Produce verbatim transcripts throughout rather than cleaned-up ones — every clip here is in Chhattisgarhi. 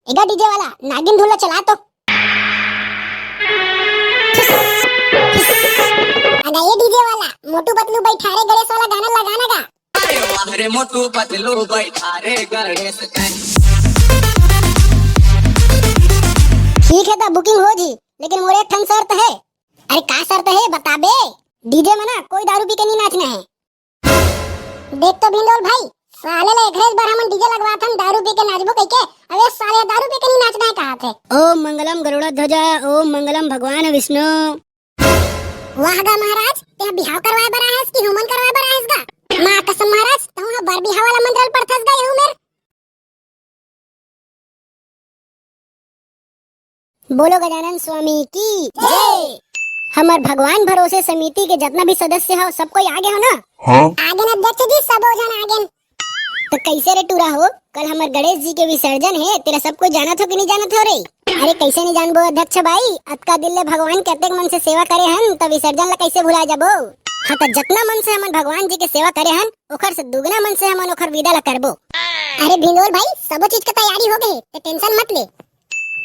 एगा डीजे वाला, नागिन धुन ला चला तो। अगा ये डीजे वाला, मोटू पतलू बैठा रे गणेश वाला गाना लगाना गा। अरे वाह रे मोटू पतलू बैठा रे गणेश। ठीक है, त बुकिंग हो जी, लेकिन मोर एक ठन शर्त है। अरे का शर्त है, बताबे? डीजे में ना कोई दारू पी के नहीं नाचना है। देख तो भिंडोल भाई, साले ला एकरेज बर हमन डीजे लगवाथन, दारू पी के नाचबो कहिके। अबे साले दारू पी के नहीं नाचना है कहा थे। ओम मंगलम गरुड़ा ध्वजा, ओम मंगलम भगवान विष्णु। वाह गा महाराज, तेहा बिहाव करवाए बर आए हस कि हुमन करवाए बर आए हस गा? माँ कसम महाराज, तहूँ ह बर बिहाव वाला मंदरल पड़थस गा यहू मेर। बोलो गजानन स्वामी की जय। हमर भगवान भरोसे समिति के जतना भी सदस्य हो, सब कोई आगे हो ना? हाँ। आगे न अध्यक्ष जी, सबो झन आगे। तो कैसे रे टूरा हो, कल हमर गणेश जी के विसर्जन है, तेरा सब कोई जानत हो कि नहीं जानत हो रे? अरे कैसे नहीं जानबो अध्यक्ष भाई, अतका दिन ले भगवान के अतेक मन से सेवा करे हन, त विसर्जन ला कैसे भुला जाबो? हाँ, त जतना मन से हमन भगवान जी के सेवा करे हन, ओखर से दुगना मन से हमन ओखर विदा ला करबो। अरे भिंडोल भाई, सबो चीज के तैयारी हो गए, ते टेंशन मत ले।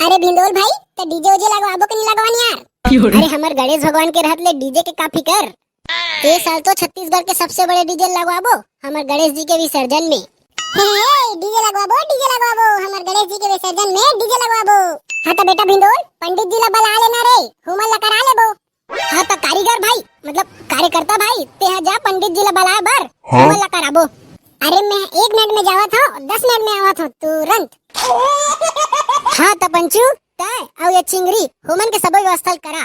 अरे भिंडोल भाई, ते डीजे उजे लगवाबो कि नहीं लगवान यार? अरे हमर गणेश भगवान के रहत ले डीजे के का फिकर? ए साल तो छत्तीसगढ़ के सबसे बड़े डीजे लगवाबो हमर गणेश जी के विसर्जन में। हे, हे, डीजे लगवाबो, डीजे लगवाबो हमर गणेश जी के विसर्जन में, डीजे लगवाबो। हाँ त बेटा भिंडोल, पंडित जी ला बला लेना रे, हुमन ला करा लेबो। हाँ त कारीगर भाई, मतलब कार्यकर्ता भाई, तेहा जा पंडित जी ला बलाए बर, हाँ। हुमन ला कराबो। अरे मैं एक मिनट में जावत हूँ, दस मिनट में आवत हूँ, तुरंत। हाँ त पंचू, तय अउ ये चिंगरी, हुमन के सबो व्यवस्था करा।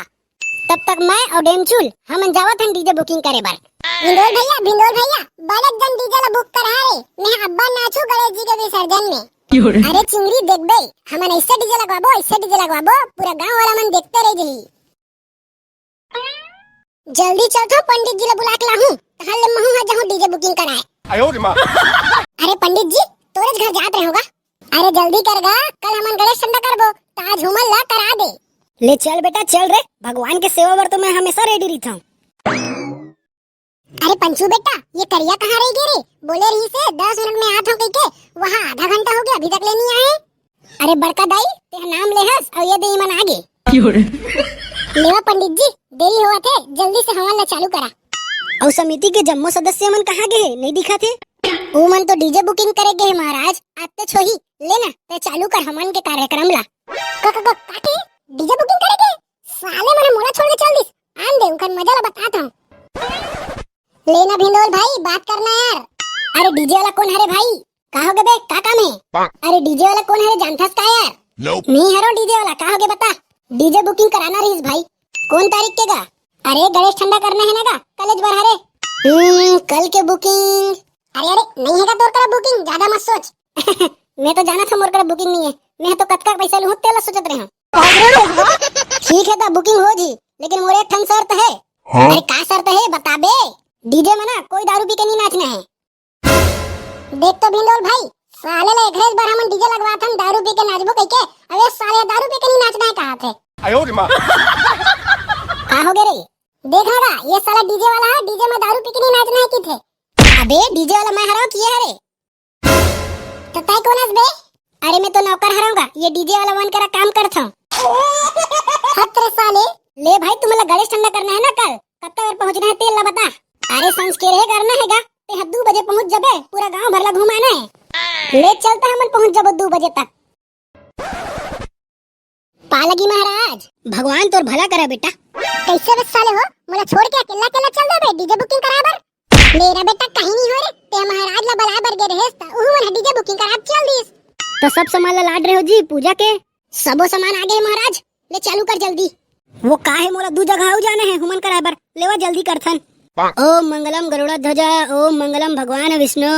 तब तक मैं अउ डेमचुल हमन जावत हन डीजे बुकिंग करे बर। भिंडोल भैया, भिंडोल भैया, बड़े जन डीजे ला बुक करा रे, मैं अब्बा नाचू गणेश जी के विसर्जन में। अरे चिंगरी देखबे, हमन ऐसे डीजे लगवाबो, ऐसे डीजे लगवाबो, पूरा गांव वाला मन देखते रह जही। जल्दी चल तो पंडित जी ला बुला के लाहूं, तहां ले महू हा जाहूं डीजे बुकिंग कराए। अरे पंडित जी, तोरेच घर जात रहेंव गा। अरे जल्दी कर गा, कल हमन गणेश ठंडा करबो, त आज हुमन ला करा दे। ले चल बेटा चल रे, भगवान के सेवा बर तो मैं हमेशा रेडी रहिथंव। अरे पंचू बेटा, ये करिया कहाँ रह गए रे? बोले रहिसे दस मिनट में आत हंव कहिके, वहाँ आधा घंटा हो गया, अभी तक ले नहीं आए। अरे बड़का दाई, तेहा नाम लेहस अउ ये दे मन आगे। लेवा पंडित जी, देरी होवत हे, जल्दी से हवन ला चालू करा। अउ समिति के जम्मो सदस्य मन कहाँ गे हे, नहीं दिखत हे? ओ मन तो डीजे बुकिंग करे गे हे महाराज, आते छोही, ले ना, ते चालू कर हमन के कार्यक्रम ला। का, का, का, का के? डीजे बुकिंग करे गे? साले मन मोला छोड़ के चल दिस। आन दे, उनकर मजा ला बतात हंव। ले ना भिंडोल भाई, बात करना यार। अरे डीजे वाला कौन हरे भाई? का हो गे बे, का काम हे? अरे डीजे वाला कौन हरे, जानथस का यार? मी हरो डीजे वाला, का हो गे बता। डीजे बुकिंग कराना रहिस भाई। कौन तारीख के गा? अरे गणेश ठंडा करना है ना गा, कलेज बर हरे। हम्म, कल के बुकिंग। अरे अरे, नहीं है का तोर करा बुकिंग, ज्यादा मत सोच। मैं तो जानत हंव मोर करा बुकिंग नहीं है, मैं तो कतका पैसा लूहूं तेला सोचत रहेंव। ठीक है त बुकिंग हो जी, लेकिन मोर एक ठन शर्त है। हाँ? अरे का शर्त है बताबे? डीजे में ना कोई दारू पी के नहीं नाचना है। देख तो भिंडोल भाई, साले ला एकरेज बर हमन डीजे लगवाथन, दारू पी के नाचबो कहिके। अबे साले दारू पी के नहीं नाचना है कहा थे। का हो गे रे? देख ना गा, ये साला डीजे वाला है, डीजे में दारू पी के नहीं नाचना है की थे। अबे डीजे वाला मैं हरंव कि ये हरे? तो तय कोन अस बे? अरे मैं तो नौकर हरंव गा, ये डीजे वाला मन करा काम करथंव। हत रे साले। ले भाई, तुमन ला गणेश ठंडा करना है ना कल, कतका बेर पहुंचना है तेल ला बता। अरे संस्केरे करना है गा, तेहा दू बजे पहुंच जबे, पूरा गांव भर ला घुमाना है। ले चलता हमन पहुंच जबो दू बजे तक। पालगी महाराज। भगवान तोर भला करा बेटा। कैसे बे साले हो, मोला छोड़ के अकेला अकेला चल देबे डीजे बुकिंग कराए बर? मेरा बेटा कहीं नहीं हो रे, ते महाराज ला बलाए बर गे रहेस त उहू मन डीजे बुकिंग करा चल दिस। तो सब सामान ला लाद रहे हो जी पूजा के? सबो सामान आ गए महाराज, ले चालू कर जल्दी। वो का है, मोला दू जगह आऊ जाना है हुमन कराए बर, लेवा जल्दी करथन। ओम मंगलम गरुड़ा ध्वजा, ओम मंगलम भगवान विष्णु।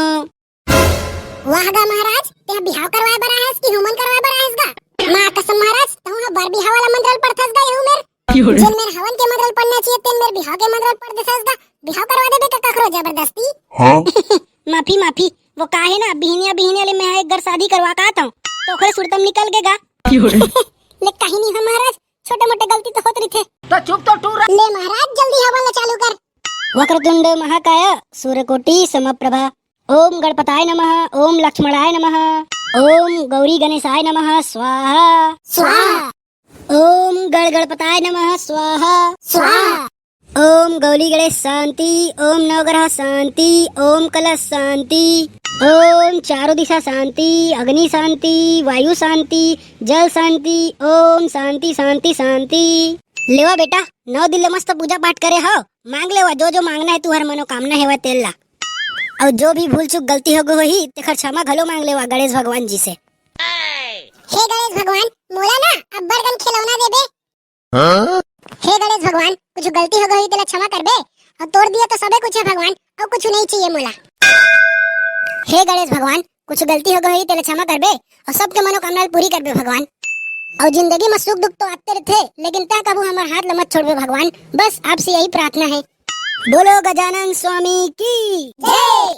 वाह गा महाराज, तेहा बिहाव करवाए बर आए हस कि हुमन करवाए बर आए हस गा? माँ कसम महाराज, तहूँ ह बर बिहाव वाला मंदरल पड़थस गा यहू मेर। जेन मेर हवन के मंदरल पड़ना चाहिए, तेन मेर बिहाव के मंदरल पड़ देथस गा। बिहाव करवा देबे का कखरो जबरदस्ती? हाँ। माफी, माफी, वो का है ना, बिहनिया, बिहनिया ले मैं एक घर शादी करवा का आता हूँ, तो ओखरे सुरतम निकल गे गा। ले कहीं नहीं है महाराज, छोटे मोटे गलती तो होत रहिथे। तो चुप तो टूरा। ले महाराज, जल्दी हवन ला चालू कर। वक्रतुंड महाकाय सूर्यकोटि समप्रभा। ओम गणपताय नमः, ओम लक्ष्मणाय नमः। ओम गौरी गणेशाय नमः स्वाहा। स्वाहा। ओम गण गणपताय नमः स्वाहा। स्वाहा। ओम गौरी गणेश शांति, ओम नवग्रह शांति, ओम कलश शांति, ओम चारों दिशा शांति, अग्नि शांति, वायु शांति, जल शांति, ओम शांति शांति शांति। लेवा बेटा, नौ दिन ले मस्त पूजा पाठ करे हव, मांग लेवा जो जो मांगना हे तुहर मनोकामना हेवय तेल ला। अउ जो भी भूल चूक गलती हो गई होही तेखर क्षमा घलो मांग लेवा गणेश भगवान जी से। हे गणेश भगवान, मोला ना अब्बड़ कन खिलौना देबे। हाँ? हे गणेश भगवान, कुछ गलती हो गई होही तेला क्षमा करबे, अउ तोर दिया तो सबे कुछ हे भगवान, अउ कुछ नहीं चाहिए मोला। हे गणेश भगवान, कुछ गलती हो गई होही तेला क्षमा करबे, अउ सबके मनोकामना ल पूरी करबे भगवान। अउ जिंदगी म सुख दुख तो आते रहिथे, लेकिन तैं कभू हमर हाथ ल मत छोड़बे भगवान, बस आपसे यही प्रार्थना हे। बोलो गजानन स्वामी की जय।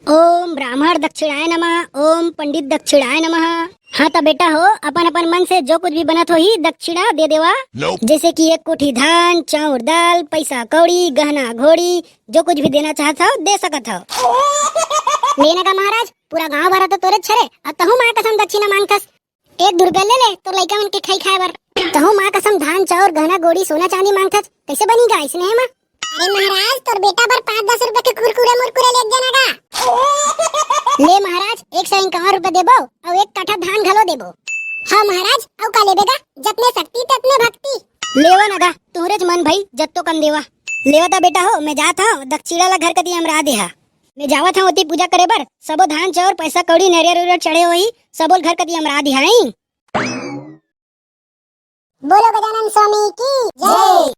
ओम ब्राह्मण दक्षिणाय नमः, ओम पंडित दक्षिणाय नमः। हाँ त बेटा हो, अपन अपन मन से जो कुछ भी बनत होही दक्षिणा दे देवा। जैसे कि एक कोठी धान, चाउर दाल, पैसा कौड़ी, गहना घोड़ी, जो कुछ भी देना चाहत हव दे सकत हव। ले न गा महाराज, पूरा गांव भरा तो तोरे छरे, अउ तहूं मां कसम दक्षिणा मांगथस। एक दू रुपया ले ले तोर लइका मन के खाई खाए बर। तहूं मां कसम धान चाउर गहना घोड़ी सोना चांदी मांगथस, कैसे बनी गा इसने हे मां? अरे महाराज, तोर बेटा बर पाँच दस रुपया के कुरकुरे मुरकुरे ले जाना गा। ले महाराज, एक सौ इक्यावन रुपया देबो अउ एक काठा धान घलो देबो। हाँ महाराज, अउ का लेबे गा? जतने शक्ति ततने भक्ति। लेवा न गा, तोहरेच मन भई, जत्तो कन देवा। लेवा त बेटा हो, मैं जात हंव, दक्षिणा ला घर कती अमरा देहा। मैं जावत हंव ओती पूजा करे बर, सबो धान चाउर पैसा कौड़ी नरियर उरियर चढ़े होही, सबो ल घर कती अमरा देहा। बोलो गजानन स्वामी की जय।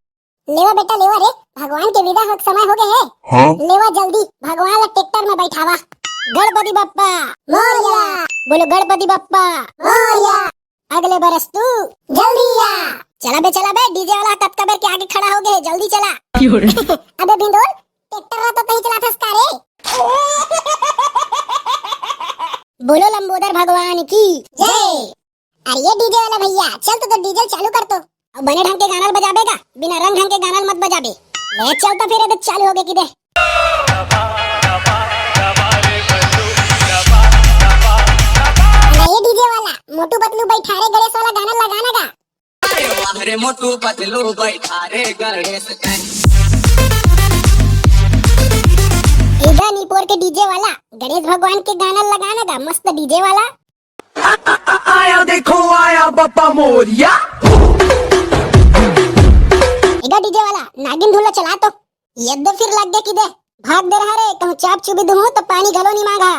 लेवा बेटा लेवा रे, भगवान के विदा होके समय हो गए हे। हाँ? लेवा जल्दी, भगवान ला ट्रैक्टर में बैठावा। गणपति बप्पा मोरिया। बोलो गणपति बप्पा मोरिया। अगले बरस तू जल्दी आ। चला बे, चला बे, डीजे वाला कतका बेर के आगे खड़ा हो गए, जल्दी चला। अबे भिंडोल, ट्रैक्टर ला तो कहीं चलाथस का रे? बोलो लंबोदर भगवान की जय। अरे ये डीजे वाला भैया, चल तो, तो डीजे चालू कर तो। अब बने ढंग के गाना बजाबे गा, बिना रंग ढंग के गाना मत बजाबे। ले चल तो फिर, ये तो चालू हो गए कि दे। अरे ये डीजे वाला, मोटू पतलू बैठा रे गणेश वाला गाना लगाना गा। अरे वाह रे मोटू पतलू बैठा रे गणेश। इधर निपोर के डीजे वाला, गणेश भगवान के गाना लगाना गा, मस्त डीजे वाला। आया देखो आया बप्पा मोरिया। एगा डीजे वाला नागिन धुन ला चला तो। ये दे फिर लग गए कि दे। भाग दे रहा रे, कहूँ चाप चुबी दूँ तो पानी घलो नहीं मांगा।